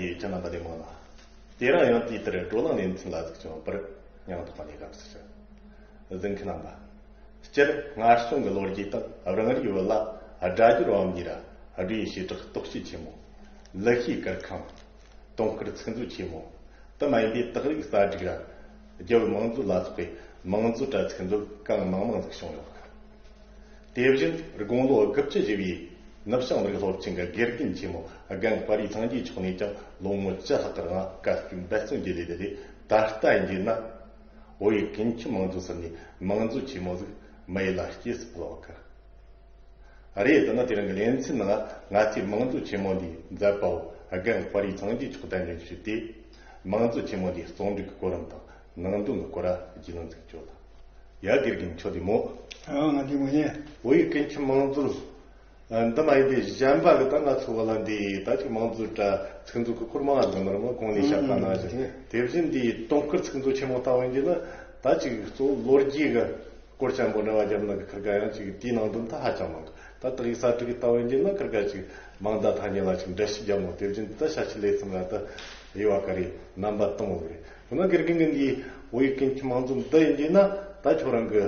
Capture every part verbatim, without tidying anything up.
ཡིག་ཅན་རྣམ་པ་ལས་མང་ལ། དེ་རིང་ཡང་དེ་ལྟར་བགྲོ་གླེང་ལེ་ཚན་ལ་གཟིགས་སྐྱོང་བར་སྙིང་ཐག་པ་ནས་དགའ་བསུ་ཞུ། གཟིགས་མཁན་རྣམ་པ། སྤྱིར་སྔར་བྱུང་གི་ལོ་རྒྱུས་དང་རང་རེའི་བོད་ལ་སྒྲ་སྒྱུར་བམ་འདིའི་ར་སྒྲའི་བྱེ་བྲག་གཏོ་བཤད་ཆེན་མོ། ལི་ཤིའི་གུར་ཁང་། དུང་དཀར་ཚིག་མཛོད་ཆེན་མོ། དེ་མ་ཡིན་པའི་སྟག་རིག་གསར་བསྒྲིགས་ར། རྒྱལ་བོ་མང་གཙོ་ལ་སོགས་པའི་མང་གཙོའི་དྲ་ཚིག་མཛོད་གང་མང་མང་ཟིག་བྱུང་ཡོད། དེ་བཞིན་དགུང་ལོ་དགུ་བཅུ་བཞེས་པའི་ནུབ་བྱང་མི་རིགས་སློབ་ཆེན་གྱི་དགེ་རྒན་ཆེན་མོ་རྒན་དཔའ་རིས་ཚང་རྒྱས་མཆོག་ནས་ཀྱང་ལོ་ངོ་བཅུ་ལྷག་གི་རིང་བཀའ་བཀྱོན་འབད་བརྩོན་གྱི་ལས་དེ་ལས། ད་ལྟ་ཡིན་རྒྱུ་ན་བོད་ཡུལ་ཀུན་མཁྱེན་མང་གཙོ་ཟེར་ནས་མང་གཙོ་ཆེན་མོ་ཟིག་མི་ཡུལ་ལ་སྐྱེས་སུ་ཕུལ་བ་གི། རེད། དེ་ན་དེ་རིང་གི་ལེ་ཚན་ནང་ང་ཚོས་མང་གཙོ་ཆེན་མོ་འདིའི་མཛད་པ་བོ་རྒན་དཔའ་རིས་ཚང་རྒྱས་མཆོག་གདན་འདྲེན་ཞུས་ཏེ། མང་གཙོ་ཆེན་མོ་འདིའི་རྩོམ་སྒྲིག་གི་གོ་རིམ་དང་ནང་དོན་གྱི་སྐོར་ར་རྒྱུས་ལོན་ཟིག་བཅོ་དང་། ཡ། དགེ་རྒན་མཆོག་བདེ་མོ། ཨ། ང་བདེ་མོ་ཡིན། བོད་ཡུལ་ཀུན་མཁྱེན་མང་གཙོ། ཨ། འདི་མ་ཡིན་པའི་གཞན་པ་གི་ད་ང་ཚོ་བོད་ལ་འདི་ད་ཅིག་མང་གཙོའི་དྲ་ཚིག་མཛོད་ཀྱི་སྐོར་མང་ང་ཟིག་མི་རུང་བ་གོང་ནས་བཤད་པ་ནང་བཞིན། ཨང་། དེ་བཞིན་འདིའི་དུང་དཀར་ཚིག་མཛོད་ཆེན་མོ་ལྟ་བུ་ཡིན་རྒྱུ་ན་ད་ཅིག་གཙོ་བོ་ལོ་རྒྱུས་གི་སྐོར་ཆེན་པོ་འདྲ་བ་རྒྱབ་ན་གི་ཁིར་ག་ཡང་ཅིག་དེའི་ནང་དོན་ད་ཧ་ཅང་མང་གི། ད་སྟག་ཡིག་གསར་བསྒྲིགས་གི་ལྟ་བུ་ཡིན་རྒྱུ་ན་ཁིར་ག་ཅིག་མང་ཟླ་ཐ་སྙད་ལ་ཅིག་འགྲེལ་བཤད་རྒྱབ་མོ། དེ་བཞིན་ད་ཤ་ཆི་ལེ་ཚང་ལ་ད་དབྱེ་བ་ག་རེ་རྣམ་པ་དང་བོ་གི་རེད། འོ་ན་དགེ་རྒན་གི་འདིའི་བོད་ཡུལ་ཀུན་མཁྱེན་མང་གཙོ་འདི་ཡིན་རྒྱུ་ན་ད་ཁྱོད་རང་གི་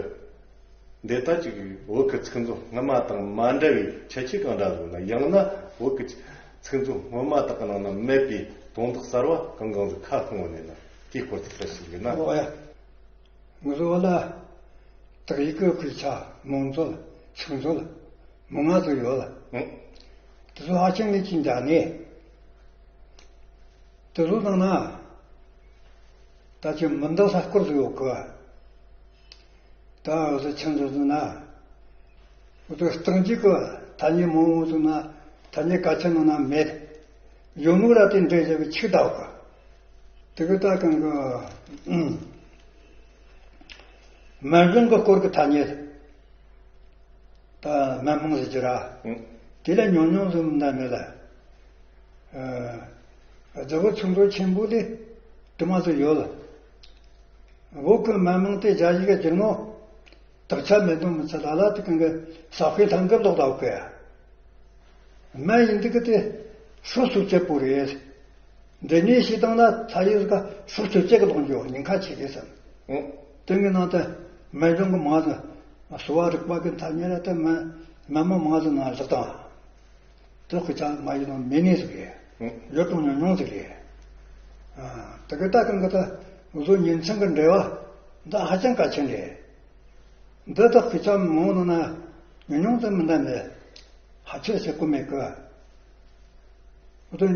འདི་ད་ཅིག་བོད་ཀྱི་ཚིག་མཛོད་སྔ་མ་དང་མ་འདྲ་བའི་ཁྱད་ཆོས་གང་འདྲ་ཟིག་ན། ཡང་ན་བོད་ཀྱི་ཚིག་མཛོད་སྔོན་མ་དག་གི་ནང་ན་མེད་པའི་དོན་དག་གསར་བ་གང་གང་ཟིག་ཁ་སློང་བ་ནས་ན། དེའི་སྐོར་དེ་ལྟར་ཞིག་ཡིན་ན། ཨོ་ཡ། ངུ་བཟོ་ལ་དག་ཡིག་གི་དཔེ་ཆ་མང་གཙོ་ཚིག་མཛོད་མང་ང་ཟིག་ཡོད་ལ། ཨང་། དེ་ཚོ་ཧ་ཅང་ངས་ཅིག་འདྲ་ནས། དེ་ཚོ་ནང་ན་ད་ཅི་མི་འདང་ས་སྐོར་ཟིག་ཡོད་གི། ད་འུ་ཚོ་ཆང་འདི་ཟིག་ན། འུ་ཚོ་སྟེང་འཇུག་གི་ཐ་སྙད་མང་བོ་ཟིག་ན་ཐ་སྙད་གལ་ཆེན་ནང་ན་མེད། ཡོད་ནོ་ར་དེ་འདྲ་བྱས་པའི་ཆིག་བདག་གི། དེ་གི་ད་གང་གི། ཨང་། མི་རང་གི་སྐོར་གི་ཐ་སྙད། ད་མི་མང་ཟེར་གྱི་ར། ཨང་། དེ་ལས་ཉུང་ཉུང་ཟིག་མིན་ད་མེད་ལ། ཨ། རྫ་བོ་ཚིག་མཛོད་ཆེན་པོ་ལས་དུ་མ་ཟིག་ཡོད་ལ། བོད་གི་མི་མང་དེ་རྒྱ་ཡིག་གི་རྒྱུ་ནོ། དག་ཆ་མེད་དོ་མི་ཚད་ལ་ལ་དེ་གང་གི་ས་དཔེ་ཐང་གི་ལོག་ད་བོ་གི། མི་ཡིན་འདི་གི་དེ་སྲོག་གཅོད་བྱེད་པོ་རེད། འདི་ནས་བཤད་སྟངས་ན་ཚ་ཡི་ཟིག་ག་སྲོག་གཅོད་བྱེད་གི་ལོག་འགྱོ་ཉེན་ཁ་ཆེ་གི་བསམ། ཨང་། དེ་གི་ནང་དུ་མི་གཞུང་གི་མང་ཟིག་གསོ་བ་རིག་པ་གི་ཐ་སྙད་ར་དེ་མི་མི་མང་མང་ཟིག་ནང་བཞག་དང་། དེ་དཔེ་ཆ་མ་ཡིན་ནོ་མེད་ནི་ཟིག་རེད། ཨང་། ཡོད་དང་ཉུང་ཉུང་ཟིག་རེད། ཨ། དེ་གི་ད་གང་གི་ད་འུ་ཚོ་ཉིན་མཚན་གི་འབྲེལ་བ་འདི་ཧ་ཅང་གལ་ཆེན་རེད། འདི་དག་དཔེ་ཆ་མང་བོ་ནང་ན་ཉུང་ཉུང་ཙམ་མིན་ད་མེད། ཧ་ཅང་ཟེར་གོ་མེད་གི། འུ་ཚོ་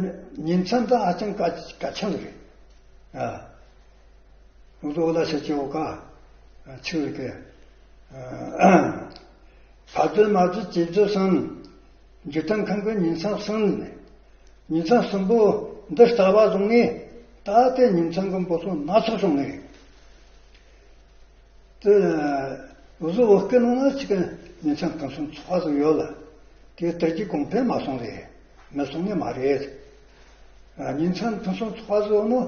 ཉིན་མཚན་ད་ཧ་ཅང་གལ་གལ་ཆེན་རེད། ཨ། འུ་ཚོ་བོད་ལ་ཤེས་ཀྱི་ཡོད་ཀ། ཨ། ཆི་རེད་གི། ཨ། ཕ་རྫུན་མ་རྫུན་གཅེས་རྫུན་གསུམ། འཇིག་རྟེན་ཁམས་ཀྱི་ཉིན་མཚན་གསུམ། ཉིན་མཚན་གསུམ་པོ་འདི་ལྟ་བ་བཟུང་ནས་ད་ལྟའི་ཉིན་མཚན་གྱི་འབོད་སོང་སྣ་ཚོགས་བྱུང་ནས། དེ་འུ་ཚོ་བོད་སྐད་ནང་ན་ཅིག་ཉིན་མཚན་ཕུན་སུམ་ཚོགས་པ་ཟིག་ཡོད་ལ། དེ་དར་རྒྱས་གོང་འཕེལ་མ་སོང་རེད། མི་སོང་ནི་མ་རེད། ཉིན་མཚན་ཕུན་སུམ་ཚོགས་པ་ཟིག་ཡོད་ནོ་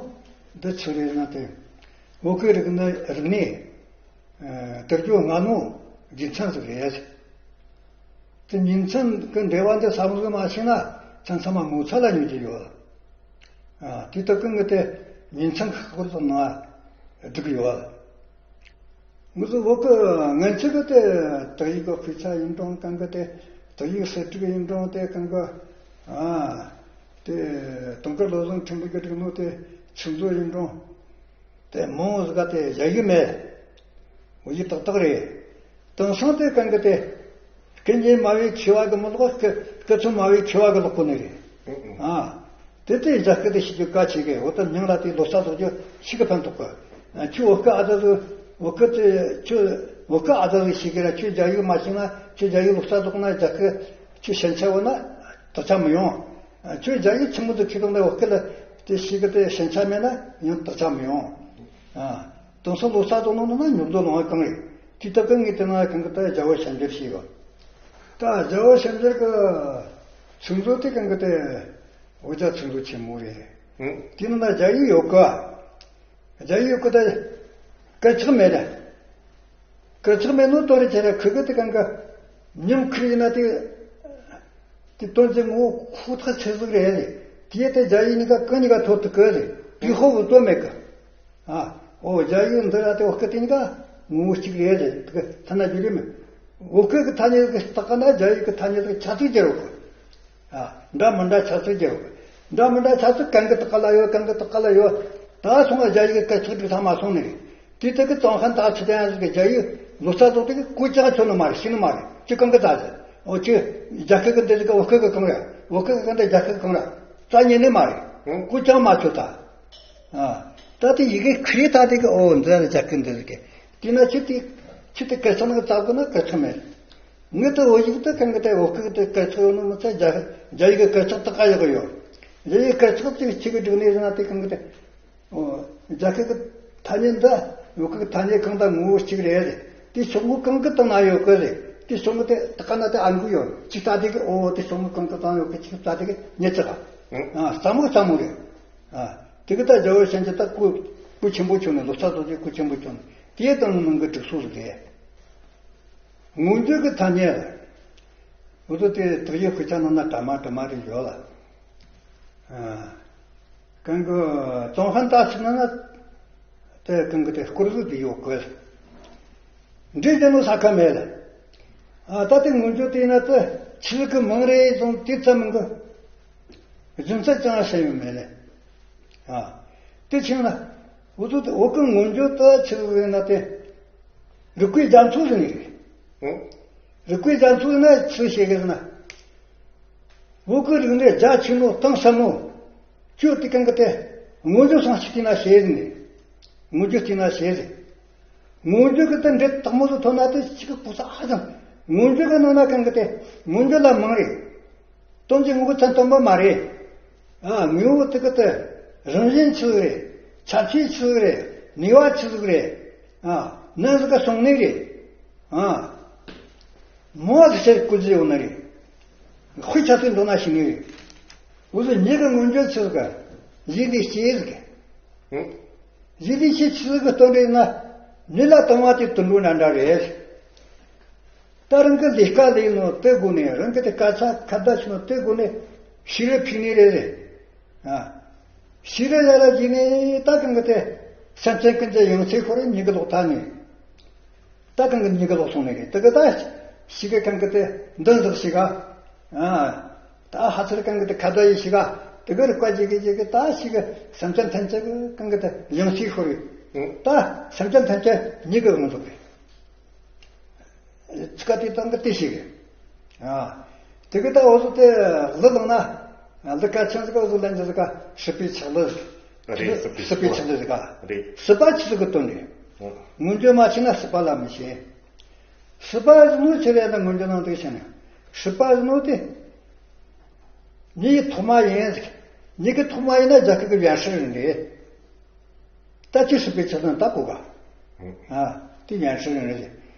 འདི་ཆི་རེད་ན། དེ་བོད་སྐད་རིག་གནས་རིག་གནས་དར་རྒྱས་སྔ་ནོ་རྒྱུ་མཚན་ཟིག་རེད། དེ་ཉིན་མཚན་གི་འབྲེལ་བ་འདི་བསམ་བློ་མ་བྱས་ན་མཚན་ཚང་མ་ངོ་ཚ་ལ་ཉོན་གྱི་ཡོད། ཨ། དེ་ལྟ་གི་ངས་དེ་ཉིན་མཚན་ཁག་པོ་ཙམ་ནང་བསྒྲིགས་ཡོད། ངུ་ཚོ་བོད་གི་སྔན་ཆད་གི་དེ་དག་ཡིག་གི་དཔེ་ཆ་ཡིན་རུང་གང་གི། དེ་དག་ཡིག་གསར་བསྒྲིགས་ཡིན་རུང་དེ་གང་གི། ཨ། དེ་དུང་དཀར་བློ་བཟང་འཕྲིན་ལས་གི་བསྒྲིགས་ནོ་དེ་ཚིག་མཛོད་ཡིན་རུང་། དེ་མང་ཟིག་ག་དེ་ཡག་ཡིག་མེད། འོ་ཡིག་ཏག་ཏག་རེད། དེང་སང་དེ་གང་གི་དེ། སྐད་གཉིས་སྨྲ་བའི་མཁས་པ་གི་མི་ལོག་སྐད་སྐད་ཚོ་སྨྲ་བའི་མཁས་པ་གི་ལོག་གོ་ནི་རེད། ཨ། དེ་དེ་རྒྱ་སྐད་དེ་ཤེས་རྒྱུ་གལ་ཆེ་གི། འོ་ད་མྱིང་ལ་དེ་ལོ་ཙཱ་ཟེར་རྒྱུ་ཤེས་གི་ཕན་ཐོགས་གི། ཁྱོད་བོད་སྐད་ཨ་ཙི་ཟིག་བོད་སྐད་དེ་ཁྱོད་བོད་སྐད་ཨ་ཙི་ཟིག་ཤེས་གི་ར། ཁྱོད་རྒྱ་ཡིག་མ་ཤེས་ན། ཁྱོད་རྒྱ་ཡིག་ལོ་ཙཱ་ཟེར་ན་རྒྱ་སྐད་ཁྱོད་ཞན་ཆ་བོ་ན་དག་ཆ་མི་ཡོང་། ཁྱོད་རྒྱ་ཡིག་ཆི་མོ་ཟིག་ཤེས་དང་ན་བོད་སྐད་ལ་དེ་ཤེས་གི་དེ་ཞན་ཆ་མེད་ན་ཡང་དག་ཆ་མི་ཡོང་། ཨ། དེང་སང་ལོ་ཙཱ་བ་ནང་ན་མྱུར་དུ་ལོང་བ་གང་རེད། དེ་ལྟ་གི་ངས་དེ་ན་གང་གི་ད་རྒྱལ་བ་བྱམས་མགྱོགས་ཤེས་ཡོད། ད་རྒྱལ་བ་བྱམས་མགྱོགས་གི་ཚིག་མཛོད་དེ་གང་གི་དེ་འུ་ཅག་ཚིག་མཛོད་ཆེན་མོ་རེད། ཨང་། དེ་ནང་ན་རྒྱ་ཡིག་ཡོད་གི། རྒྱ་ཡིག་ཡོད་གི་ད་སྐད་ཆག་མེད་ལ། སྐད་ཆག་མེད་ནོ་དོན་རེ་བྱས་ན་ཁུ་གི་དེ་གང་གི་མྱིང་ཁུར་ཡིན་ན་དེ། དེ་དོན་ཚན་ངོ་ཁུག་ཐག་ཆོད་ཟིག་རེད། དེ་དེ་རྒྱ་ཡིག་གཉིས་ཀ་གང་གཉིས་ཀ་ཐོབ་ཐུབ་གི་རེད། དེ་ཧོ་བུ་བཏོན་མེད་གི། ཨ། ཨོ་རྒྱ་ཡིག་འདི་ར་དེ་བོད་སྐད་དེ་གཉིས་ཀ་ངོ་བོ་གཅིག་རེད་རེད། དེ་གི་ཐ་ན་རྒྱུ་རེད་མེད། བོད་སྐད་ཀྱི་ཐ་སྙད་ཀྱི་རྟགས་ན་རྒྱ་ཡིག་གི་ཐ་སྙད་ཀྱི་ཆ་ཚིག་རྒྱལ་བོ་གི། ཨ། འདྲ་མི་འདྲ་ཆ་ཚིག་རྒྱལ་བོ་གི། འདྲ་མི་འདྲ་ཆ་ཚིག་གང་གི་རྟགས་ལ་ཡོད། གང་གི་རྟགས་ལ་ཡོད། ད་སོང་བ་རྒྱ་ཡིག་གི་སྐད་ཚིག་སྒྲིག་ཐ་མ་སོང་ནི་རེད། དེ་དག་གི་ཙོང་ཧན་ཏ་ཆི་ཏན་ཟིག་གི་རྒྱ་ཡིག་ལོ་ཙཱ་ཚོ་དེ་གི་གོ་ཅང་ཆོད་ནི་མ་རེད། ཤེས་ནི་མ་རེད། ཅི་གང་གི་ཙ་ཟིག་ཨོ་ཅི། རྒྱ་སྐད་གི་འདི་ཟིག་ག་བོད་སྐད་གི་གང་རེད། བོད་སྐད་གི་གང་འདི་རྒྱ་སྐད་གི་གང་རེད། རྩ་ཉན་ནི་མ་རེད། ཨང་། གོ་ཅང་མ་ཆོད་ད། ཨ། ད་དེ་ཡི་གེ་ཁྲིད་ད་དེ་གི་ཨོ་འདི་ར་རྒྱ་སྐད་འདི་ཟིག་གི། དེ་ན་ཆི་དེ། ཆི་དེ་སྐད་ཆ་ནང་ཙག་གི་ན་སྐད་ཆ་མེད། ངི་དེ་བོད་ཡིག་དེ་གང་གི་དེ་བོད་སྐད་དེ་སྐད་ཆ་ཡོད་ནི་མི་ཚད། རྒྱ་རྒྱ་ཡིག་གི་སྐད་ཆ་དག་ག་ཡག་གི་ཡོད། རྒྱ་ཡིག་སྐད་ཆ་དེ་ཆི་གི་སྒྲིག་ནས་ཟེར་ན་དེ་གང་གི་དེ། ཨོ། རྒྱ་སྐད་ཀྱི་ཐ་སྙད་འདི་བོད་སྐད་ཀྱི་ཐ་སྙད་གང་དང་ངོ་བོ་གཅིག་རེད། དེ་ཕྱོགས་ངོས་གང་གི་སྟེང་ན་ཡོད་གི་རེད། དེ་ཕྱོགས་ངོས་དེ་ད་ག་ན་དེ་ཨ་འགུ་ཡོད། གཅིག་ལྟ་དེ་གི་ཨོ་དེ་ཕྱོགས་ངོས་གང་གི་སྟེང་ཡོད་གི། གཅིག་ལྟ་དེ་གི་ཉེ་ཆ་ག་ཨ་ཙམ་མོ་ཙམ་མོ་རེད། ཨ། དེ་གི་ད་རྒྱལ་བ་སེམས་ཅན་ད་སྐུ་སྐུ་ཆེན་པོ་ཁྱོད་ནས་ལོ་ཙཱ་ཚོ་ཅིག་སྐུ་ཆེན་པོ་ཁྱོད་ནས་དེའི་སྟེང་ནང་གི་སྒྲིག་སྲོལ་ཟིག་རེད། མངོན་བརྗོད་ཀྱི་ཐ་སྙད། འུ་ཚོ་དེ་དག་ཡིག་དཔེ་ཆ་ནང་ན་གྲ་མ་གྲ་མ་རེ་ཡོད་ལ། ཨ། གང་གི་ཙོང་ཧན་ཏ་ཆི་ན་ན་དེ་གང་གི་དེ་སྐོར་ཟིག་དེ་ཡོད་གི། འདྲི་རྒྱུ་ནོ་ས་ཁ་མེད་ལ། ཨ། ད་དེ་མངོན་བརྗོད་དེ་ན་དེ་ཆི་ཟིག་གི་མིང་རེད་བཟུང་དེ་ཙམ་མིན་གི། རྒྱུ་མཚན་ཅང་བཤད་ཡོད་མེད་ལ། ཨ། དེ་ཕྱིན་ན་འུ་ཚོ་དེ་འུ་གི་མངོན་བརྗོད་དེ་ཆི་ཟིག་ཡིན་ན་དེ། རིག་པའི་རྒྱ་མཚོ་ཟེར་ནི་རེད། ཨང་། རིག་པའི་རྒྱ་མཚོ་ཟེར་ན་ཆི་ཟིག་བཤད་གི་ཟེར་ན། བོད་ཀྱི་རིག་གནས་རྒྱ་ཆེ་ནོ་གཏིང་ཟབ་ནོ། ཁྱོད་དེ་གང་གི་དེ། མངོན་བརྗོད་སང་ཞིག་བལྟས་ན་ཤེས་ཟེར་ནི། མངོན་བརྗོད་བལྟས་ན་ཤེས་ཟེར། མངོན་བརྗོད་ཀྱི་དེ་འདྲེ་དག་མོ་ཟིག་ཐོན་ན་དེ་ཞིག་གི་གོ་ས་ཧ་ཅང་། མངོན་བརྗོད་ཀྱི་ནང་ན་གང་གི་དེ། མངོན་བརྗོད་ལ་མང་རེད། དོན་གྱི་ངོ་བོ་ཚད་མཐོན་པོ་མ་རེད། ཨ། དངོས་པོ་དེ་གི་དེ་རང་བཞིན་ཆི་ཟིག་རེད། ཁྱད་ཆོས་ཆི་ཟིག་རེད། ནུས་པ་ཆི་ཟིག་རེད། ཨ། ནང་ཟིག་ག་སོང་ནི་རེད། ཨ། མོ་ཟིག་ཆེར་བཀོད་ཀྱི་ཡོད་ནི་རེད། དཔེ་ཆ་ཚིག་འདོན་ན་ཤེས་ནི་རེད། འུ་ཚོ་མྱི་གི་མངོན་བརྗོད་ཆི་ཟིག་ག་གཞི་འདི་སྐྱེ་ཟིག་ཨང་། གཞི་འདི་སྐྱེ་ཆི་ཟིག་གི་སྟོན་རེད་ན། མྱི་ལ་བཏང་བ་དེ་དུད་འགྲོ་འདྲ་འདྲ་རེད། ད་རང་གི་ལས་ཀ་ལས་ནོ་དེ་སྒོ་ནས། རང་གི་དེ་སྐད་ཆ་ཁ་བརྡ་བྱས་ནོ་དེ་སྒོ་ནས་ཤེས་རབ་ཕྱིན་ནི་རེད་རེད། ཨ། ཤེས་རབ་ཡར་ར་བྱས་ནས་ད་གང་གི་དེ་སེམས་ཅན་ཀུན་གྱི་ཡང་སྲིད་ཤོར་མྱི་གི་ལོག་ཐལ་ནས། ད་གང་གི་མྱི་གི་ལོག་སོང་ནི་རེད། དེ་གི་ད་ཞིག་གི་གང་གི་དེ་མདུན་ཟིག་ཞིག་ག་ཨ། ད་ཧ་ཚར་གང་གི་དེ་ཁ་བརྡ་ཡི་ཞིག་ག་དེ་གི་རིག་པ་ཅིག་གི་ཅིག་གི་ད་ཞིག་གི་སེམས་ཅན་ཐམས་ཅད་གི་གང་གི་དེ་ཡང་སྲིད་ཤོར་ཡོད། ད་སེམས་ཅན་ཐམས་ཅད་མྱི་གི་ཡོང་འདུག་གི། ཚིག་ཀ་དེ་དང་གི་དེ་ཞིག་གི། ཨ། དེ་གི་ད་འུ་ཚོ་དེ་གླུ་བླངས་ན། གླུ་གལ་ཆེན་ཟིག་ག་འུ་ཚོ་ལེན་རྒྱུ་ཟིག་ག་སྲིད་པའི་ཆགས་ལུགས། རེད། སྲིད་པའི་སྲིད་པའི་ཆགས་ལུགས་ཟིག་ག་རེད། སྲིད་པ་ཆི་ཟིག་གི་དོན་རེད། ཨང་། མངོན་བརྗོད་མ་བྱས་ན་སྲིད་པ་ལ་མི་ཤེས། སྲིད་པ་ཟེར་ནོ་ཆི་རེད་ན། མངོན་བརྗོད་ནང་དུ་བཤད་ན། སྲིད་པ་ཟེར་ནོ་དེ། མྱི་ཡི་ཐོག་མ་ཡིན་ཟིག་མྱི་གི་ཐོག་མ་ཡིན་ན་རྒྱ་སྐད་ཀྱི་ཡན་ཧྲི་རེད། ད་ཅི་སྲིད་པའི་ཆ་ཚང་ད་གོ་ག་ཨ། དེ་ཡན་ཧྲི་རེད།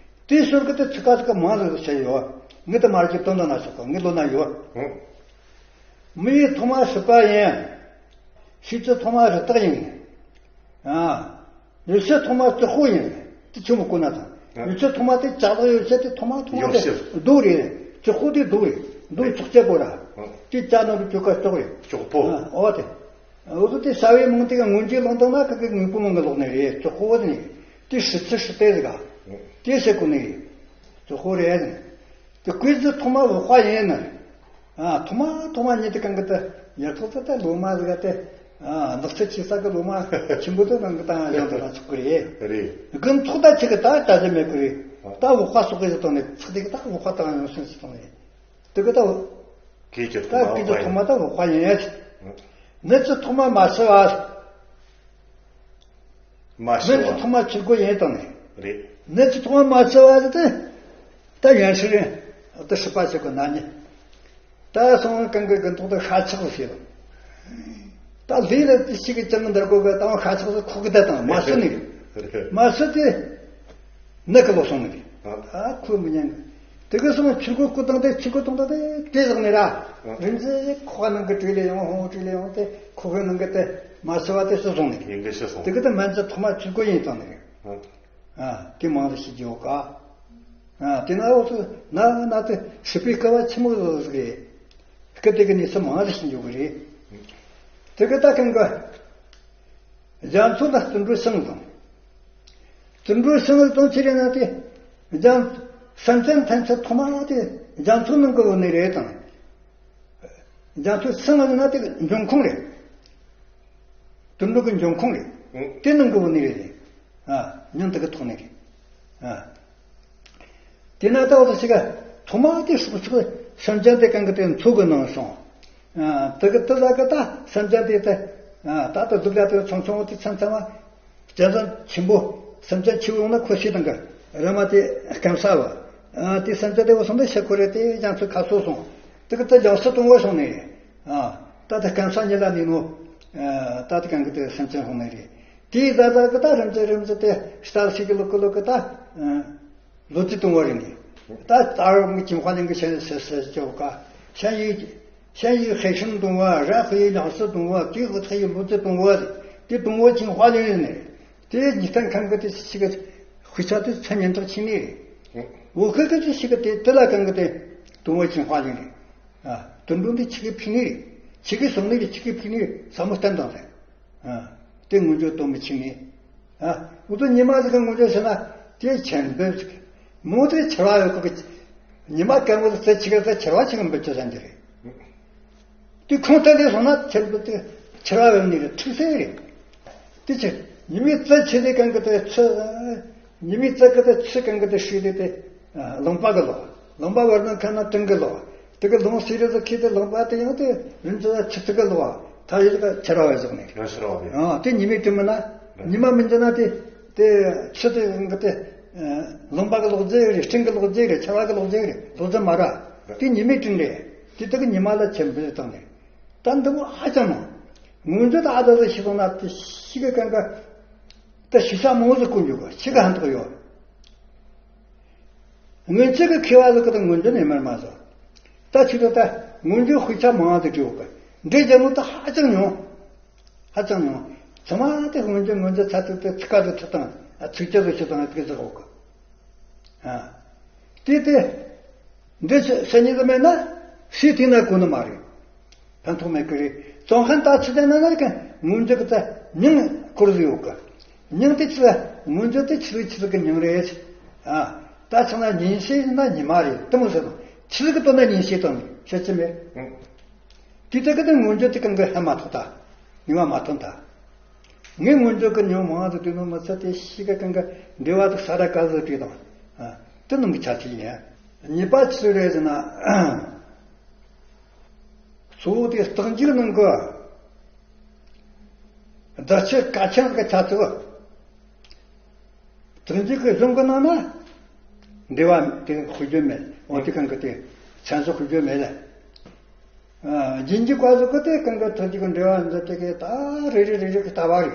དེའི་ཞོར་གི་དེ་ཚིག་ཀ་ཚིག་ཀ་མང་ཟིག་བཤད་ཡོད། ངས་དེ་མ་རེད་ཀྱི་དོན་དག་ན་ཆོག་ག་ངས་ལོ་ན་ཡོད། མི་ཡི་ཐོག་མ་སྲིད་པ་ཡིན། ཤེས་བྱའི་ཐོག་མ་རི་དྭགས་ཡིན། ཨ། ཡོ་བྱད་ཐོག་མ་ཙོག་པོ་ཡིན། དེ་ཆི་མོ་གོ་ན་དང་། ཡོ་བྱད་ཐོག་མ་དེ་ལྕགས་ལག་ཡོ་བྱད་དེ་ཐོག་མ་ཐོག་མ་དེ་རྡོ་རེད། ཙོག་པོ་དེ་རྡོ་རེད། རྡོ་ཙོག་ཅེ་པོ་ར། དེ་ལྕགས་ནང་གི་ཅོ་ཀ་ཙོག་རེད། ཙོག་པོ། ཨ། འོ་དེ། འུ་ཚོ་དེ་བྱ་བའི་མིང་དེ་ག་མངོན་བརྗོད་ལོང་དང་ན་ག་གི་དངོས་པོ་མང་གི་ལོག་ནི་རེད། ཙོག་པོ་ནི། དེ་ཧྲི་ཚི་ཧྲི་ཏེ་ཟིག་ག་དེ་ཟེར་གོ་ནི། ཙོག་པོ་རེད། དེ་ཀུན་གཟིགས་ཐོག་མ་བོད་པ་ཡིན་ནི། ཨ། ཐོག་མ་ཐོག་མ་ཉིད་དེ་གང་གི་དེ་ཡ་ཐོག་ཏུ་དེ་ལོ་མ་ཟིག་ག་དེ། ཨ། ནགས་ཚལ་ཆེ་ས་གི་ལོ་མ་ཆེན་པོ་དེ་གང་གི་དང་ཡང་དུ་ན་ཆོག་གི་རེད། རེད། དགུན་ཐོག་ད་ཆི་གི་ད་ད་ཟེར་མེད་གི་རེད། ད་བོད་པ་སོག་གི་ཟིག་དང་ནི་ཚིག་དེ་གི་ད་བོད་པ་དང་ཡང་སེམས་སུ་དང་ནི། དེ་གི་ད། སྐད་ཅིག་ད་ཐོག་མ་སྐད་ཅིག་ཐོག་མ་ད་བོད་པ་ཡིན། མི་ཚེ་ཐོག་མ་མ་ཤི་བ། མ་ཤི་བ། མི་ཚེ་ཐོག་མ་ཆི་དགོས་ཡིན་དང་ནི། རེད། མི་ཚེ་ཐོག་མ་མ་ཤི་བ་དེ། ད་ཡན་ཧྲི་རེད། ད་སྲིད་པ་ཆི་དགོས་ན་ནི། ད་སོང་གང་གི་གི་མདོག་ད་ཤ་ཆག་ཟེར། ད་ལུས་ལ་དེ་ཞིག་གི་ཅང་འདར་གོ་གི་ད་ཤ་ཆག་ཟེར་ཁོག་གི་ད་དང་མ་ཤི་ནི། རེད། མ་ཤི་དེ། ནི་གི་ལོ་སོང་ནི། ཨ། ད་ཁོ་མི་ཉན་གི། དེ་གི་སོང་ཆུ་ཁོལ་ཁོ་དང་དེ་ཆུ་ཁོལ་དང་དེ་དེ་བཟང་ནི་ར། ཨ། རིམ་གྱིས་ཁོ་ནང་གི་བྲིས་ལས་ཡོང་ཧོང་བྲིས་ལས་ཡོང་དེ་ཁོ་གི་ནང་གི་དེ་མ་ཤི་བ་དེ་སུ་སོང་ནི། ཡིན་གི་ཤི་སོང་། དེ་གི་དེ་མན་ཚེ་ཐོག་མ་ཆུ་ཁོལ་ཡིན་དང་ནི། ཨ། ཨ། དེ་མང་དུ་ཤི་རྒྱུ་ཡོད་ཀ་ཨ། དེ་ན་འུ་ཚོ་ན་ན་དེ་སྲིད་པའི་སྐལ་བ་ཆེན་མོ་ཟིག་རེད། སྐབས་དེ་གི་གནས་ཚུལ་མང་དུ་ཤི་རྒྱུ་གི་རེད། དེ་གི་ད་གང་གི། རྒྱ་མཚོ་ན་བརྩོན་འགྲུས་བྱང་དང་། བརྩོན་འགྲུས་བྱང་དང་ཆི་རེད་ན་དེ། རྒྱ། སེམས་ཅན་ཐམས་ཅད་ཐོག་མ་དེ་རྒྱ་མཚོ་ནང་གི་བུད་ནི་རེད་དང་། རྒྱ་མཚོ་བྱང་ན་དེ་འབྱུང་ཁུངས་རེད། བརྩོན་འགྲུས་ཀྱི་འབྱུང་ཁུངས་རེད། དེ་ནང་གི་བུད་ནི་རེད། ཨ། མྱིང་དེ་གི་ཐོགས་ནི་རེད། ཨ། དེ་ན་ད་འོ་ད་ཞིག་ག་ཐོག་མ་དེ་སྲོག་ཆགས་སེམས་ཅན་དེ་གང་གི་དེ་མཚོ་གི་ནང་སོང་། ཨ། དེ་གི་དེ་ལ་གི་ད་སེམས་ཅན་དེ་དེ། ཨ། ད་ལྟ་སྡུག་ཅག་དེ་ཆུང་ཆུང་དེ་ཚང་ཚང་བ། བྱས་ཙང་ཆེན་པོ། སེམས་ཅན་ཆེ་བོ་ཡོང་ན་ཁོ་ཤི་དང་གི་ར་མ་དེ་སྐམ་ས་བ། ཨ། དེ་སེམས་ཅན་དེ་འོ་སོང་དེ་ཤི་ཁོ་རེ་དེ་རྒྱ་མཚོ་ཁ་སོ་སོང་། དེ་གི་དེ་ལྗང་སུ་དུང་བ་སོང་ནས། ཨ། ད་དེ་སྐམ་ས་ཉིད་ལ་ནི་ནོ། ཨ། ད་དེ་གང་གི་དེ་སེམས་ཅན་ཧོ་ནས་རེད། དེའི་ད་ད་གི་ད་རིམ་གྱིས་རིམ་གྱིས་དེ་ལྟར་ཞིག་གི་ལོ་གི་ལོ་གི་ད། ཨ། ལོ་རྒྱུས་དུང་བ་རེད་ནི། ད་ད་རུང་གི་ཀྱིན་ཧྭ་ལིང་གི་ཤན་ཤན་ཤན་ཅོ་ཀ་ཤན་ཡི། ཤན་ཡི་ཧེ་ཤིན་དུང་བ་ར་ཧུ་ཡི་ལང་སི་དུང་བ་ཀི་ཧུ་ཐ་ཡི་ལོ་རྒྱུས་དུང་བ་རེད། དེ་དུང་བ་ཀྱིན་ཧྭ་ལིང་རེད་ནི། དེ་ཉི་སྟན་ཁང་གི་དེ་ཞིག་གི་དཔེ་ཆ་དེ་ཚན་ཉིན་གྲགས་ཆེ་ནི་རེད། འོ་ཁ་གི་དེ་ཞིག་གི་དེ་དེ་ལ་གང་གི་དེ་དུང་བ་ཀྱིན་ཧྭ་ལིང་རེད། ཨ། དུང་དུང་དེ་ཆི་གི་ཕི་ནི་རེད། ཆི་གི་སོང་ནི་རེད། ཆི་གི་ཕི་ནི་རེད། ས་མོ་སྟན་དང་རེད། ཨ། དེ་ངོ་འཇོག་དོ་མི་ཆི་ནི། ཨ། འུ་ཚོ་ཉི་མ་ཟིག་གི་ངོ་འཇོག་ཟེར་ན་དེ་ཆེན་པོ་ཟིག་མོ་དེ་ཆེ་བ་ཡོད་གི། ཉི་མ་སྐམ་པོ་ཟིག་ཆི་གི་ཟིག་ཆེ་བ་ཆི་གི་འབུད་ཆོག་ཟེར་འདི་རེད། དེ་ཁོང་ལྟ་ལས་སོང་ན་ཆེན་པོ་དེ་ཆེ་བ་ཡོད་ནི་རེད། ཐུག་སེ་རེད། དེ་ཆེ་ཉི་མའི་རྩི་ཆེ་དེ་གང་གི་དེ་ཆུ། ཉི་མའི་རྩི་གི་དེ་ཆུ་གང་གི་དེ་ཧྲིལ་དེ་དེ། ལུང་པ་གི་ལོག་ལུང་པ་བར་ན་ཁ་ན་སྤྲིན་གི་ལོག་དེ་གི་ལུང་སི་རི་ཟིག་ཁྱེར་ཏེ་ལུང་པ་དེ་ཡང་དེ་རིན་ཆེ་ཆུ་ཚིག་གི་ལོག་ད་ཡི་ག་ཆེ་ར་བའི་ཟོག་ནས། ཡང་ཕྱིར་བ་དེ། ཨ། དེ་ཉི་མའི་དྲིན་མིན་ན། ཉི་མ་མི་འཇོག་ན་དེ། དེ་ཆུ་དེ་གི་དེ། ལུང་པ་གི་ལོག་རྫས་རེད། སྤྲིན་གི་ལོག་རྫས་རེད། ཆར་བ་གི་ལོག་རྫས་རེད། ལོག་རྫས་མ་ར། དེ་ཉི་མའི་དྲིན་རེད། དེ་དེ་གི་ཉི་མ་ལ་ཆེན་པོ་བཏང་ནས། ད་འདི་མོ་ཧ་ཅང་མང་། ངོས་འཛིན་ད་ཨ་ད་ཟིག་ཤི་སོང་ན་དེ་ཤི་གི་གང་ག་ད་ཤི་ས་མང་བོ་ཟིག་གོ་འཇུག་གི་ཤི་གི་ཧན་ཐོག་ཡོད། སྔོན་ཆད་ཀྱི་མཁས་པ་ཟིག་གི་ད་ངོས་འཛིན་ཡེ་མར་མ་བཟོ། ད་ཆུ་ད་ད་ངོས་འཛིན་དཔེ་ཆ་མང་བ་ཟིག་བྲིས་ཡོད་གི། འདྲེ་རྒྱལ་མོ་ད་ཧ་ཅང་ཉུང་། ཧ་ཅང་ཉུང་། ཚང་མ་དེ་ངོས་འཛིན་ངོས་འཛིན་ཚ་ཐུབ་དེ་ཚིག་ཁ་ཟིག་ཐུབ་དང་ཚིག་ཆ་ཟིག་ཆུ་དང་དེ་ཟིག་ཡོད་གི། ཨ། དེ་དེ། འདི་ཤ་ཤ་ཉིད་དུ་མེད་ན་ཤི་དེ་ན་གོ་ནི་མ་རེད། ཕན་ཐོགས་མེད་གི་རེད། ཙོང་ཁན་ད་ཆི་ཟེར་ན་ན་གི་ངོས་འཛིན་གི་ད་མྱིང་སྐོར་ཟིག་ཡོད་གི། མྱིང་དེ་ཆི་ཟེར་ངོས་འཛིན་དེ་ཆི་ཟིག་ཆི་ཟིག་གི་མྱིང་རེད། ཨ། ད་ཆི་ན་ཉིན་ཤས་ན་ཉི་མ་རེད་དེ་མོ་ཟེར་ན་ཆི་ཟིག་གི་དོན་ན་ཉིན་ཤས་དང་ཤེས་ཀྱི་མེད། དེ་ལྟ་གི་དེ་ངོས་འཛིན་དེ་གང་གི་ཧ་མ་ཐོག་ད། ཉི་མ་མ་ཐོན་ད། ངས་ངོས་འཛིན་གི་མྱིང་མང་དུ་དུས་ནོ་མི་ཚེ་དེ་ཤི་གི་གང་གི་འབྲེལ་བ་དེ་ས་ར་ཀ་ཟི་བྲིས་དང་། ཨ། དེ་ནང་གི་ཆ་ཚིག་ཡིན། གཉིས་པ་ཆི་རེད་ཟེར་ན། གཙོ་བོ་དེ་རྟགས་འཇུག་ནང་གི་བསྡུ་ཆུ་ཀ་ཆེན་གི་ཆ་ཚིག་རྟགས་འཇུག་གི་གཞུང་གི་ནང་ན་འབྲེལ་བ་དེ་ཤོད་རྒྱུ་མེད། འོ་དེ་གང་གི་དེ་མཚན་གཞི་ཤོད་རྒྱུ་མེད་ལ། ཨ། རྗེས་འཇུག་པ་ཟིག་གི་དེ་གང་གི་རྟགས་འཇུག་གི་འབྲེལ་བ་འདི་དེ་གི་ད་རེ་རེ་རེ་རེ་གི་ལྟ་བ་རེད།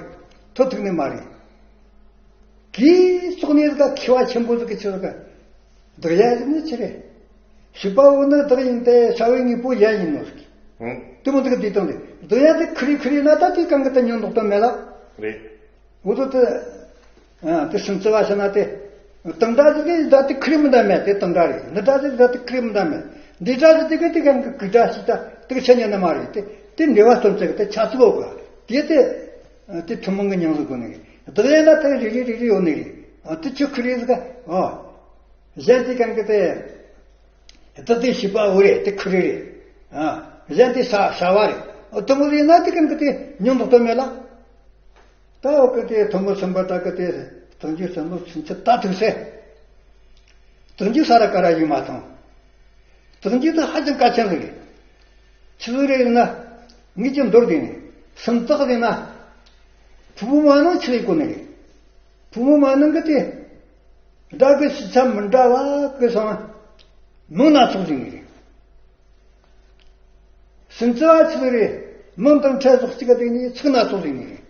ཐོ་ཐུག་ནི་མ་རེད། གིས་ཙོག་ནས་ཟིག་མཁས་པ་ཆེན་པོ་ཟིག་གི་ཆི་ཟིག་གི་བདག་ཡ་ཟིག་ནི་ཆི་རེད། ཞིག་པ་འོ་ནི་བདག་ཡིན་ཏེ་བྱ་བའི་དངོས་པོ་ཡ་ཡིན་ནོ་ཟིག་དེ་མོ་ཟིག་གི་དེ་དང་ལས་བདག་ཡ་དེ་ཁི་རི་ཁི་རི་ན་ད་དེ་གང་གི་ད་ཉོན་མདོག་དང་མེད་ལ། རེད། འུ་ཚོ་དེ། ཨ། དེ་སུམ་རྩེ་བ་ཤ་ན་དེ། དང་འདྲ་ཟིག་གི་ད་དེ་ཁི་རི་མི་འདྲ་མེད་དེ་དང་འདྲ་རེད། འདི་འདྲ་ཟིག་ད་དེ་ཁི་རི་མི་འདྲ་མེད། འདི་འདྲ་ཟིག་དེ་གི་དེ་གང་གི་གི་འདྲ་ཞིག་ད་དེ་གི་ཆ་ཉན་ནི་མ་རེད་དེ། དེ་འབྲེལ་བ་སྟོན་ཚེ་གི་དེ་ཆ་ཚིག་འོག་གི་དེ་དེ། དེ་ཐུན་མོང་གི་མྱིང་ཟིག་གོ་ནི་རེད། བདག་ཡ་ན་དེ་རེ་རེ་རེ་རེ་ཡོད་ནི་རེད། ཨ། དེ་ཆུ་ཁི་རི་ཟིག་ག་ཨ། གཞན་དེ་གང་གི་དེ། བདག་དེ་ཞིག་པ་འོ་རེད་དེ་ཁི་རི་རེད། ཨ། གཞན་དེ་བྱ་བྱ་བ་རེད། ཨ། དེ་མོ་ཟིག་ཡིན་ན་དེ་གང་གི་དེ་ཉོན་མདོག་དང་མེད་ལ། ད་འོ་གི་དེ་ཐུན་མོང་གསུམ་པ་ད་གི་དེ་རྟགས་འཇུག་གསུམ་པོ་ཚུན་ཆད་ད་ཐུག་སེ། རྟགས་འཇུག་ས་ར་ཀ་ར་ཡིན་མ་ཐང་། རྟགས་འཇུག་དེ་ཧ་ཅང་གལ་ཆེན་ཟིག་རེད། ཆི་ཟིག་རེད་ཟེར་ན། ངེད་ཀྱི་མདོར་བསྡུས་ནས་སུམ་རྟགས་ཟེར་ན། ཕུང་པོ་མ་ནིང་ཆི་ལས་གོ་ནི་རེད། ཕུང་པོ་མ་ནིང་གི་དེ། སྒྲ་གི་ཤེས་བྱ་མི་འདྲ་བ་གི་སང་མིང་སྣ་ཚོགས་ཟིག་ནི་རེད། སུམ་རྩེ་བ་ཆི་ཟིག་རེད། མིང་དང་ཕྲད་སོགས་གཅིག་ག་དེ་ནི་ཚིག་སྣ་ཚོགས་ཟིག་ནི་རེད།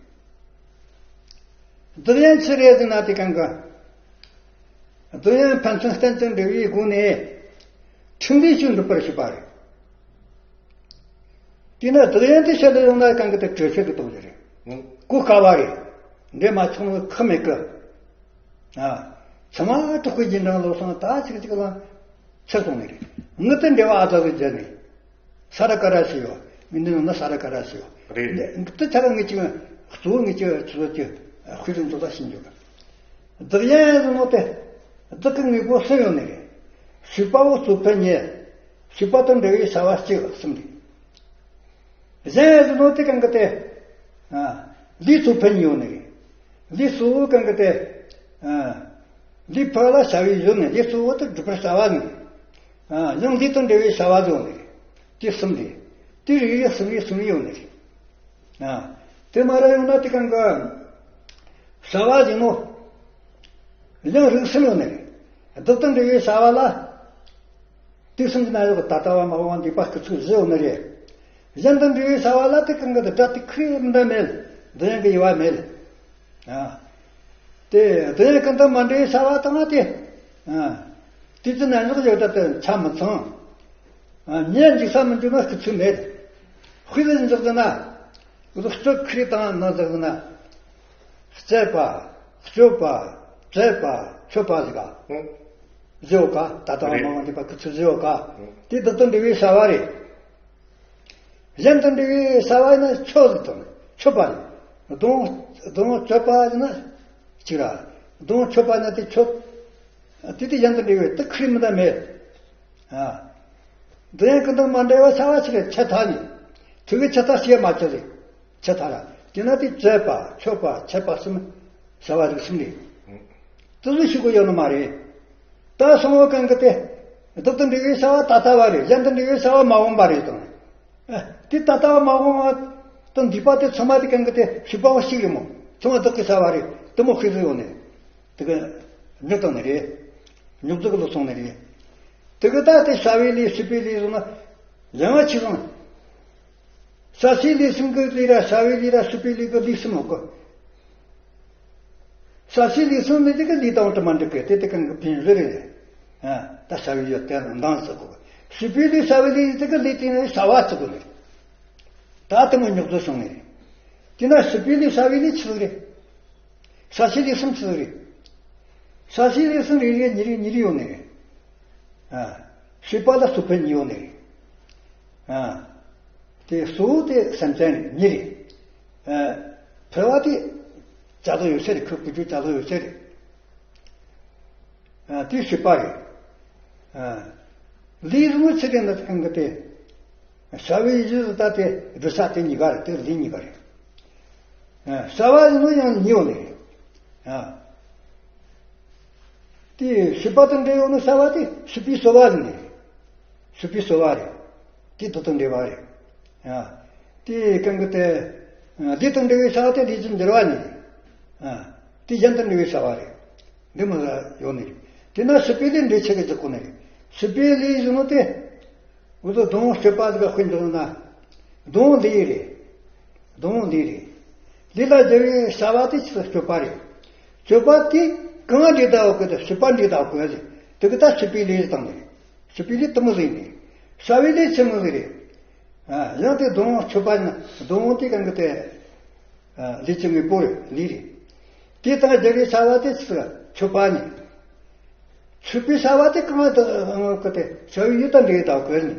བདག་ཡན་ཆི་རེད་ཟེར་ན་དེ་གང་གི། བདག་ཡན་ཕན་ཚུན་རྟེན་ཅིང་འབྲེལ་བའི་སྒོ་ནས་ཁྲིམས་འདི་ཞིག་འགྲུབ་པར་བྱེད་པ་རེད། དེས་ན་བདག་ཡན་དེ་བཤད་ལ་ཡོང་ན་གང་གི་དེ་གྲོས་ཆོད་ཀྱི་དོན་རེད། གོ་དཀའ་བ་རེད། འདྲེ་མ་ཆུང་ནི་ཁག་མེད་གི། ཨ། ཚང་མ་དྲག་པོའི་རྗེས་འབྲང་ལོ་སོང་ད་ཅིག་ཅིག་ལ་ཚེ་སོང་ནི་རེད། ངི་དེ་འབྲེལ་བ་ཨ་ད་ཟིག་བརྒྱབ་ནས། ས་ར་ཀ་ར་ཞིག་ཡོད། ངས་འདི་ནང་ན་ས་ར་ཀ་ར་ཞིག་རེད། འདི་ཆ་ར་ངས་ཅིག་གཙོ་བོ་ངས་ཅིག་ཚོ་ཅིག་དཔེ་རིན་ཚོ་ད་ཤིན་རྒྱུ་ག་བདག་གཞན་ཟེར་ནོ་དེ། བདག་གི་དངོས་པོ་གསུམ་ཡོད་ནི་རེད། སྲིད་པ་བོ་གཙོ་ཕལ་གཉིས། སྲིད་པ་དང་འབྲེལ་བའི་བྱ་བ་གཅིག་གསུམ་རེད། གཞན་ཡང་ཟེར་ནོ་དེ་གང་གི་དེ། ལུས་གཙོ་ཕལ་གཉིས་ཡོད་ནི་རེད། ལུས་གཙོ་བོ་གང་གི་དེ། ལུས་ཕལ་ལ་བྱ་བའི་ཡུལ་ནི་ལུས་གཙོ་བོ་དེ་སྒྲུབ་པར་བྱ་བ་ནི། ཡང་ལུས་དང་འབྲེལ་བའི་བྱ་བ་ཡོད་ནི་རེད། དེ་གསུམ་རེད། དེ་རིགས་རིགས་གསུམ་རེ་གསུམ་རེ་ཡོད་ནི་རེད། དེ་མ་ར་ཡོང་ན་དེ་གང་གི། བྱ་བ་ཟེར་ནོ། ཡང་རིགས་གསུམ་ཡོད་ནི་རེད། བདག་དང་འབྲེལ་བའི་བྱ་བ་ལ། དུས་གསུམ་གྱི་ནང་ཡོད་པའི་ད་ལྟ་བ་མ་འོངས་པ་འདས་པ་སྐུལ་ཚིག་བཞི་ཡོད་ནི་རེད། གཞན་དང་འབྲེལ་བའི་བྱ་བ་ལ་དེ་གང་གི་དེ་སྒྲ་དེ་ཁུ་རེ་མི་འདྲ་མེད། འདི་ཡང་གི་དབྱེ་བ་མེད། དེ་འདི་ཡང་གང་དང་མ་འབྲེལ་བའི་བྱ་བ་དང་དེ། དུས་ཀྱི་ནང་ཡོད་ཡོད་ད་དེ་ཆ་མི་ཚང་། ཉེར་འཇིག་ས་མི་འཇུག་ན་སྐུལ་ཚིག་མེད། དཔེ་ལ་འཇོག་ཟེར་ན། སྤྱོད་ཁུ་རེ་དང་ནང་འཇོག་ཟེར་ན། སྤྱད་པ། སྤྱོད་པ། སྤྱད་པ། སྤྱོད་པ་ཟེར་ག་བཞི་ཡོད་ཀ་ད་ལྟ་བ་མ་འོངས་འདས་པ་སྐུལ་ཚིག་བཞི་ཡོད་ཀ་དེ་བདག་དང་འབྲེལ་བའི་བྱ་བ་རེད། གཞན་དང་འབྲེལ་བའི་བྱ་བ་ཡིན་ན་མཆོད་ཟེར་དང་མཆོད་པ་རེད། གདོང་གདོང་མཆོད་པ་ཡིན་ན་གཅིག་ར། གདོང་མཆོད་པ་ཡིན་ན་དེ་མཆོད། དེ་དེ་གཞན་དང་འབྲེལ་བའི་དེ་ཁུ་རེ་མི་འདྲ་མེད། འདི་ཡང་ཀུན་དང་མ་འབྲེལ་བའི་བྱ་བ་ཆེ་ཆེ་ཐག་ཉིད། དུས་ཀྱི་ཆེ་ཐག་ཤེས་མ་ཆེ་རེད། ཆེ་ཐག་ར། དེ་ན་དེ་སྤྱད་པ་མཆོད་པ་འཆད་པ་གསུམ། བྱ་བ་རིགས་གསུམ་རེད། དེ་ཚོ་ཤེས་དགོས་ཡོད་ནི་མ་རེད། ད་སོང་བ་གང་གི་དེ། བདག་དང་འབྲེལ་བའི་བྱ་བ་ད་ལྟ་བ་རེད། གཞན་དང་འབྲེལ་བའི་བྱ་བ་མ་འོངས་པ་རེད་དང་། དེ་ད་ལྟ་བ་མ་འོངས་པ་དང་འདས་པ་དེ་ཚང་མ་དེ་གང་གི་དེ་སྲིད་པ་བ་གཅིག་རེད་མོ། ཚང་མ་བདག་གི་བྱ་བ་རེད། དེ་མོ་ཤེས་ཚུལ་ཡོད་ནི། དེ་ག་མྱུག་བཏང་ནི་རེད། མྱུག་འཛུགས་ལ་སོང་ནི་རེད། དེ་ག་ད་དེ་བྱ་བའི་ལས་སྲིད་པའི་ལས་སོང་ན། ཡང་ང་ཆི་སོང་། བྱ་བྱེད་ལས་གསུམ་གི་ལས་ར་བྱ་བའི་ལས་ར་སྲིད་པའི་ལས་གི་ལས་གསུམ་ཡོད་གི། བྱ་བྱེད་ལས་གསུམ་ནི་དེ་གི་ལས་དང་དུ་མ་འགྲིག་གི་དེ་དེ་གང་གི་ཕན་རེ་རེད། ད་བྱ་བའི་ཡོད་དེ་འདང་ཟེར་གོ། སྲིད་པའི་ལས་བྱ་བའི་ལས་དེ་གི་ལས་དེ་ནི་བྱ་བ་ཟེར་གོ་ནི་རེད། ད་དེ་མོ་མྱུག་འཛུགས་སོང་ནི་རེད། དེ་ན་སྲིད་པའི་ལས་བྱ་བའི་ལས་ཆི་ཟིག་རེད། ས་གཞི་ལས་གསུམ་ཚུལ་རེད། ས་གཞི་ལས་གསུམ་རེ་རེ་ཉིས་རེ་ཉིས་རེ་ཡོད་ནི་རེད། ཨ། སྲིད་པ་ལ་གཙོ་ཕལ་གཉིས་ཡོད་ནི་རེད། ཨ། དེ་གཙོ་བོ་དེ་སེམས་ཅན་རེད་ཉིས་རེད། ཨ། ཕལ་བ་དེ་བྱ་དག་ཡོད་ཚད་རེད། ཁོ་བུ་ཆུ་བྱ་དག་ཡོད་ཚད་རེད། ཨ། དེ་སྲིད་པ་རེད། ཨ། ལས་རུང་ཚེ་རིང་ལ་ཐང་གི་དེ། བྱ་བའི་ཡུལ་ད་དེ་སྒྲུབ་ས་དེ་གཉིས་ཀ་རེད། དེ་ལས་གཉིས་ཀ་རེད། ཨ། བྱ་བ་ཡིན་ནོ་ཡང་གཉིས་ཡོད་ནི་རེད། ཨ། དེ་སྲིད་པ་དང་འབྲེལ་ཡོད་ནི་བྱ་བ་དེ་སྲིད་པའི་གསོ་བ་ཡིན་ནི་རེད། སྲིད་པའི་གསོ་བ་རེད། དེ་དེ་དང་འབྲེལ་བ་རེད། ཨ། དེ་གང་གི་དེ། ཨ། དེ་དང་འབྲེལ་བའི་བྱ་བ་དེ་ལས་ཀྱི་འགྱུར་བ་ཡིན་ནི་རེད། ཨ། དེ་གཞན་དང་འབྲེལ་བའི་བྱ་བ་རེད། འདི་མོ་ལ་ཡོད་ནི་རེད། དེ་ན་སྲིད་པའི་ལས་འབྲེལ་ཆེ་གི་འཇོག་གོ་ནི་རེད། སྲིད་པའི་ལས་ཟེར་ནོ་དེ། འུ་ཚོ་སྡོང་བོ་སྤྱོད་པ་ཟིག་ག་དཔེ་འཇོག་ན། སྡོང་བོ་ལས་རེད། སྡོང་བོ་ལས་རེད། ལས་ལ་སྦྱར་བའི་བྱ་བ་དེ་ཆི་ཟིག་སྤྱོད་པ་རེད། སྤྱོད་པ་དེ་གང་འདྲེ་ད་འོ་གི་དེ་སྲིད་པ་འདྲེ་ད་འོ་གི་ཟེར། དེ་གི་ད་སྲིད་པའི་ལས་དང་ནི་རེད། སྲིད་པའི་ལས་དེ་མོ་ཟིག་ནི་རེད། བྱ་བའི་ལས་ཆི་མོ་ཟིག་རེད། ཨ། ཡང་དེ་སྡོང་བོ་སྤྱོད་པ་ན་སྡོང་བོ་དེ་གང་གི་དེ། ལས་ཀྱི་དངོས་པོ་རེད། ལས་རེད། དེ་དང་སྦྱར་བའི་བྱ་བ་དེ་ཆི་ཟིག་མཆོད་པ་ནི། མཆོད་པའི་བྱ་བ་དེ་གང་དུ་ཡོང་གི་དེ་བྱ་བའི་ཡུལ་དང་འབྲེལ་དགོས་ནི།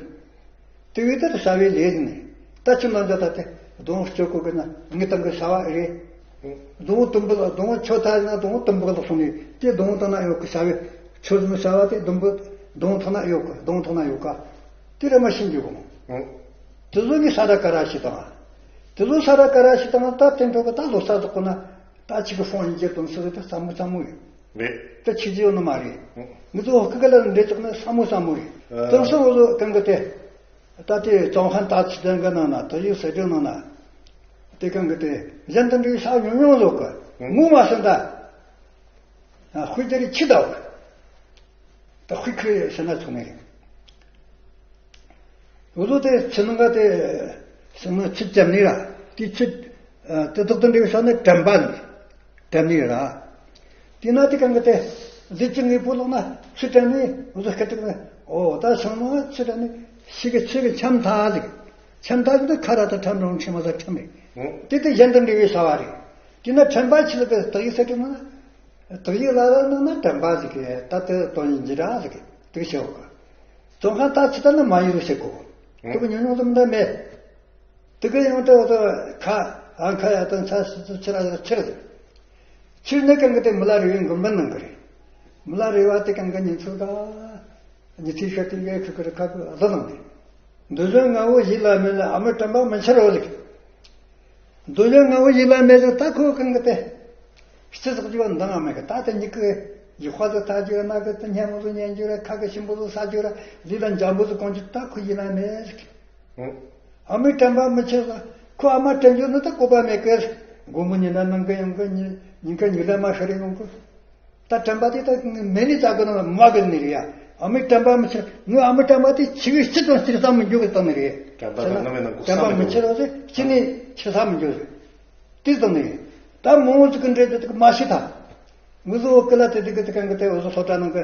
དེ་བས་དེ་བྱ་བའི་ལས་ནི། ད་ཁྱིམ་ནང་འཇོག་ད་དེ་སྡོང་བོ་སྤྱོད་གོ་གི་ན་ངས་དང་གི་བྱ་བ་རེད། སྡོང་བོ་དུམ་བུ་ལ་སྡོང་བོ་མཆོད་ད་ན་སྡོང་བོ་དུམ་བུ་ལ་སོང་ནས་དེ་སྡོང་བོ་དང་ན་ཡོད་གི་བྱ་བའི་མཆོད་བྱ་བ་དེ་སྡོང་བོ་སྡོང་བོ་དང་ན་ཡོད་གི་སྡོང་བོ་དང་ན་ཡོད་ག་དེ་རེ་མ་ཤེས་འཇུག་གོ། དེ་ཚོ་ནི་ས་ར་ཀ་ར་ཞིག་དང་། དེ་ཚོ་ས་ར་ཀ་ར་ཞིག་དང་ད་དེ་འཕྲོ་གི་ད་ལོ་ས་དག་གོ་ན། ད་ཆི་གི་ཧྥོང་ཡིན་གྱི་དོན་སུ་རེད། ད་ས་མོ་ས་མོ་ཡིན། རེད། ད་ཆི་ཅི་ཡོད་ནི་མ་རེད། ངི་ཚོ་ཧོ་ཀི་ག་ལ་འདྲེ་ཅོག་ནི་ས་མོ་ས་མོ་རེད། ཨ། དེང་སང་འུ་ཚོ་གང་གི་དེ། ད་དེ་ཙོང་ཧན་ཏ་ཚི་དོན་གི་ནང་ན་དེ་ཡུལ་ཟེར་དོན་ནང་ན། དེ་གང་གི་དེ་གཞན་དུ་འདྲེ་ས་ཉུང་ཉུང་ལོག་གི། ཨ། ངོ་མ་སོན་ད། ཨ། ཧུ་ཅི་རི་ཆི་ད་བ། ད་ཧུ་ཁི་ཟེར་ན་ཚོ་ནི་རེད། འུ་ཚོ་དེ་ཕྱི་ནང་ག་དེ། ཕྱི་ནང་ཆུ་བཅམ་ནི་ར། དེ་ཆུ། ཨ། དེ་དག་ཏུ་འདྲེ་བའི་ས་ནི་དྲན་པ་ནི། དྲན་ནི་ར། དེ་ན་དེ་གང་གི་དེ། ལུས་ཀྱི་དངོས་པོ་ལོག་ན་ཆུ་དྲན་ནི་འུ་ཚོ་སྐད་དྲག་ནི། ཨོ་ད་ཕྱི་ནང་ཆུ་དྲན་ནི་ཤི་གི་ཆུ་གི་འཆམ་ཐག་ཟིག་འཆམ་ཐག་ཟིག་ད་ཁ་ར་ད་ཁྲམ་རོང་ཁྲིམ་མ་ཟ་ཁྲམ་རེད། དེ་དེ་གཞན་དུ་འདྲེ་བའི་ས་བ་རེད། དེ་ན་དྲན་པ་ཆི་ལ་གི་དག་ཡིག་ས་དྲན་ན། དག་ཡིག་ལ་ལ་ནང་ན་དྲན་པ་ཟིག་གི་ད་དེ་དོན་ཡིན་གྱི་ར་ཟིག་གི་དེ་ཤེས་བ། ཙོང་ཁ་ད་ཆི་ད་ན་མ་ཡུལ་ཤེས་གོ། དེ་གི་ཉུང་ཉུང་ཙམ་ད་མེད། དེ་ག་ཡང་དུ་ཁ་ཨང་ཁ་ཡ་དང་ཆ་སི་སི་ཆི་ར་ཆི་ར་ཆི་ར་ཆི་ར་ནི་གང་གི་དེ་མི་ལ་རི་བའི་འགོ་འབུན་གནང་གི་རེད། མི་ལ་རི་བ་དེ་གང་གི་ཉིན་ཚོད་ག་ཉི་ཚེ་ཤར་དུས་ཡའི་ཁུ་ཁུ་རི་ཁ་ཁུ་བཟོ་གནང་ནས། འདོད་འཇོ་ང་བོ་ཡིད་ལ་མེད་ལ་ཨ་མའི་དྲན་པ་མི་འཆར་བ་ལེགས། འདོད་འཇོ་ང་བོ་ཡིད་ལ་མེད་ལ་ད་ཁོ་གང་གི་དེ། སྤྱི་ཚོགས་ཀྱི་བ་འདང་ཨ་མེ་གི་ད་དེ་ཉིད་ཀྱི་ཡིག་དཔའ་ཟིག་ལྟ་རྒྱུ་ར་ན་གི་དེ་སྙན་མོ་ཟིག་ཉན་རྒྱུ་ར་ཁ་གི་ཞིམ་པོ་ཟིག་ཟ་རྒྱུ་ར་ལུས་ལ་འཇམ་པོ་ཟིག་གོན་རྒྱུ་ད་ཁོ་ཡིད་ལ་མེད་ཟིག་ཨ་མའི་དྲན་པ་མི་འཆར་ལ་ཁོ་ཨ་མ་དྲན་རྒྱུ་ནི་ད་བཀོད་པ་མེད་གི། དགོང་མོ་ཉི་ཟླ་ནང་གི་ཡོང་གི་ཉིན་ཉིན་ཁ་ཉི་ཟླ་མ་ཤར་རེ་ཡོང་གི། ད་དྲན་པ་དེ་ད་མེད་ནི་ད་གི་ནང་མ་གི་ནི་རེད་ཡ། ཨ་མའི་དྲན་པ་མི་འཆར་ངའི་ཨ་མའི་དྲན་པ་དེ་ཆི་གི་སྤྱི་དང་སྤྱིར་བསམ་མི་འཇོག་གི་བཏང་ནི་རེད། དྲན་པ་དང་རྣམ་སྨིན་ནང་ཁོ་དྲན་པ་བསམ་མི་མི་འཆར་བ་དེ་སྤྱི་ནས་ཆི་བསམ་མི་འཇོག་གི། དེ་བཏང་ནི་རེད། ད་མང་བོ་ཟིག་གི་འདྲེ་དེ་དེ་མ་ཤི་ཐལ། ངུ་ཟོ་ཀི་ལ་དེ་དེ་གི་དེ་གང་གི་དེ་འོ་ཟོ་སློབ་གྲྭ་ནང་གི་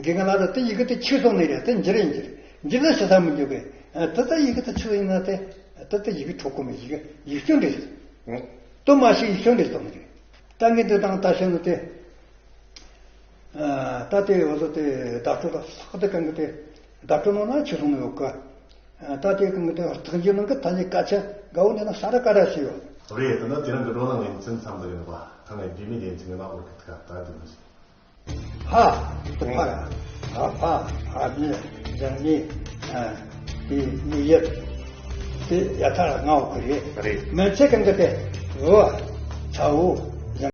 དགེ་རྒན་ལ་དེ་ཡི་གེ་དེ་ཆི་སོང་ནི་རེད། དེ་འཇིར་ཡིན་འཇིར་འཇིར་ལ་ཤི་ས་མི་འཇོག་གི། དེ་ད་ཡི་གེ་དེ་ཆི་ཡིན་ན་དེ་དེ་ད་ཡི་གེ་འཕྲོག་གོ་མི་ཡི་གེ་ཡིག་སྐྱོན་རེད། དུ་མ་ཤི་ཡིག་སྐྱོན་རེད་བཏང་ནི་རེད། ད་ངས་འདི་དང་ད་ཤི་ནི་དེ། ད་དེ་འོ་ཟོ་དེ་བདག་སྤྲོད་ལ་ལྷག་དེ་གང་གི་དེ་བདག་སྤྲོད་ནང་ན་ཆི་སོང་ནི་ཡོད་གི། ད་དེ་གང་གི་དེ་རྟགས་འཇུག་ནང་གི་ད་ནི་སྐད་ཆ་དགའ་བོ་ནས་ན་ས་ར་ཀ་ར་ཞིག་ཡོད། རེད། ད་ནི་དེ་རིང་གི་བགྲོ་གླེང་ལེ་ཚན་མཚམས་འདིར་ཡིན་པ། ད་ངས་བདེ་མི་ལེ་ཚན་གི་ནང་ལོགས་ཀྱི་ད་ད་དེ་མི་ཤེས། ཕ། དེ་ཕ་ར། ཕ་ཕ་ཕ་མི་འཇང་མི། དེ་མི་ཡབ། དེ་ཡ་ཐ་ལ་ང་བོ་གི་རེད། རེད། མི་ཚེ་གང་གི་དེ་འོ་ཚ་བོ།